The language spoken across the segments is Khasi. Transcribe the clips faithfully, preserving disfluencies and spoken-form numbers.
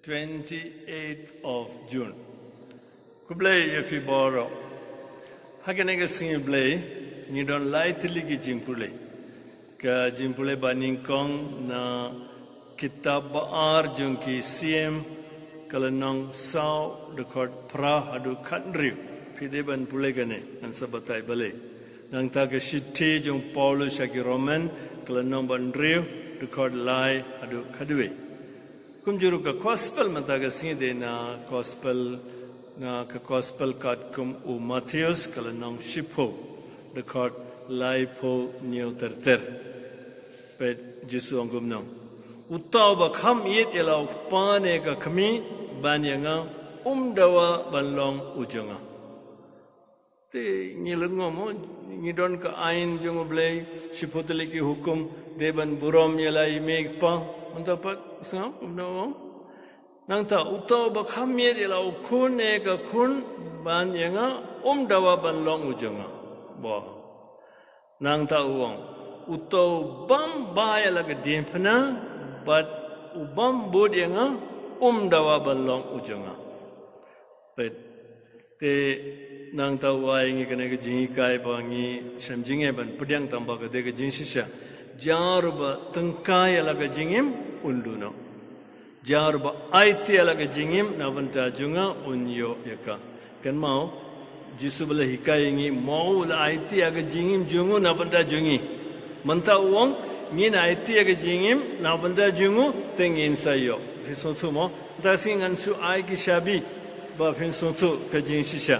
Twenty-eighth of June. Khublei ïa phi baroh. Ha kane ka sngi Blei ngi don lai tylli ki jingpule. Ka jingpule ba nyngkong na kitab ba ar jong ki Syiem, ka lynnong saw, dkhot phra haduh khathynriew. Phi dei ban pule kane, ngan sa batai balei. Nangta ka shithi jong u Paulus sha ki Roman, ka lynnong ba hynriew, dkhot lai haduh khatwei. Kumjuh ruh ka gospel mynta ka sngi dei na gospel, na ka gospel katkum u Mathaios, ka lynnong shiphew, dkhot laiphew hynñiew ter ter. Peit Jisu ong kumno: Uta uba kham ïeit ïa la u kpa ne ka kmie ban ïa nga, um dawa ban long u jong nga. Te ngi lyngngoh mo, ngi don ka aiñ jong u Blei, shiphew tylli ki hukum, dei ban burom ïa la i mei i pa, mynta pat sngap kumno u ong. Nangta uta uba kham ïeit ïa la u khun ne ka khun ban ïa nga, um dawa ban long u jong nga. Ba. Nangta u ong, uta u bam bha ïa la ka diengphna bad u bam bud ïa nga, um dawa ban long u jong nga. Peit. Te nangta u ai ngi kane ka jinghikai ba ngi shem jingeh ban pdiang tang ba ka dei ka jingshisha. Jar uba tyngkai ïa la ka jingim un duh noh. Jar uba aiti ïa la ka jingim na bynta jong nga un ïoh ïa ka. Kynmaw, Jisu ba la hikai ïa ngi, mo u la aiti ïa ka jingim jong u na bynta jong ngi. Mynta u ong, ngin aiti ïa ka jingim na bynta jong u, te ngin sa ïoh. Phi sngewthuh mo? Mynta sngi ngan shu ai ki shabi ba phin sngewthuh ka jingshisha.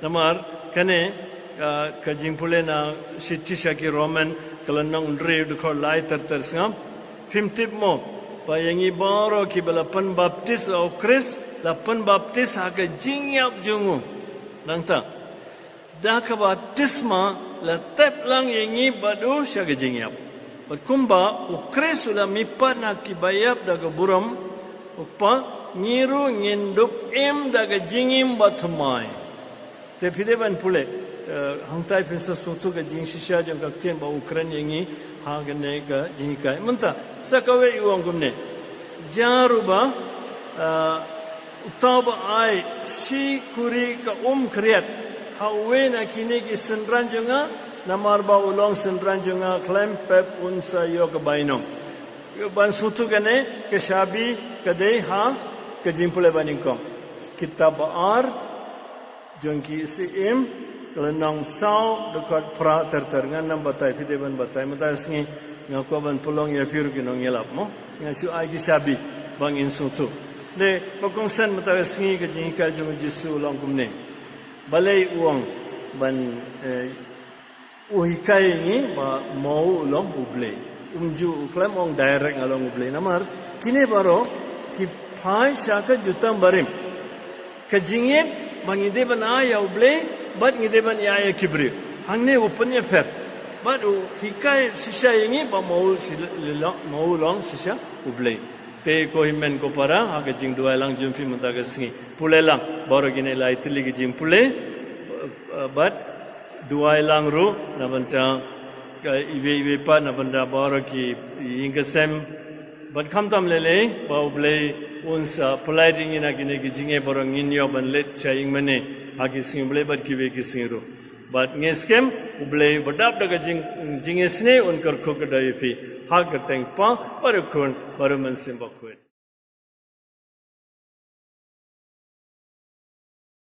Namar kane, ah, ka jingpule na shithi sha ki Roman, ka lynnong hynriew, dkhot lai ter ter, sngap. Phim tip mo ba ïa ngi baroh kiba la pynbaptis ha u Khrist, la pynbaptis ha ka jingïap jong u. Nangta da ka baptisma la tep lang ïa ngi bad u sha ka jingïap. Bad kumba u Khrist u la mihpat na kiba ïap da ka burom u Kpa, ngi ruh ngin dup im da ka jingim bathymmai. Te phi dei ban pule, eh, hangtai phin sa sngewthuh ka jingshisha jong ka ktien ba u kren ïa ngi ha kane ka jinghikai. Mynta sa kawei u ong kumne: Jar uba, eh, uta uba ai shi kuri ka um khriat ha uwei na kine ki synran jong nga, namar ba u long synran jong nga, khlem pep un sa ïoh ka bainong. Ban sngewthuh kane ka shabi ka dei ha ka jingpule ba nyngkong. Kitab ba ar jong ki Syiem, ka lynnong saw, dkhot phra ter ter. Ngan ym batai, phi dei ban batai. Mynta sngi nga kwah ban pynlong ïa phi ruh ki nongïalap mo. Nga shu ai ki shabi ba ngin sngewthuh. Te ba kongsan mynta sngi ka jinghikai jong u Jisu u long kumne. Balei u ong ban, eh, u hikai ïa ngi ba mo u long U Blei. Um ju khlem ong direct nga long U Blei. Namar kine baroh ki phai sha ka jutang barim. Ka jingïeit ba ngi dei ban ai ïa U Blei bad ngi dei ban ai ïa ki briew. Hangne u pynïapher. Bad u hikai shisha ïa ngi ba mo u shi-, li-, long, mo u long shisha U Blei. Te ko hynmen ko para, ha ka jingduwai lang jong phi mynta ka sngi, pule lang baroh kine lai tylli ki jingpule, eh, bad duwai lang ruh na bynta ka iwei iwei pat, na bynta baroh ki ïing ki sem. Bad khamtam lei lei ba U Blei un sa pynlait ïa ngi na kine ki jingeh baroh, ngin ïoh ban leit sha ïing mane ha ki sngi U Blei bad kiwei ki sngi ruh. Bad ngi skhem U Blei ba dap da ka jing, jingisynei un kyrkhu kyrdoh ïa phi. Ha ka kyrteng U Kpa bad U Khun bad U Mynsiem Bakhuid.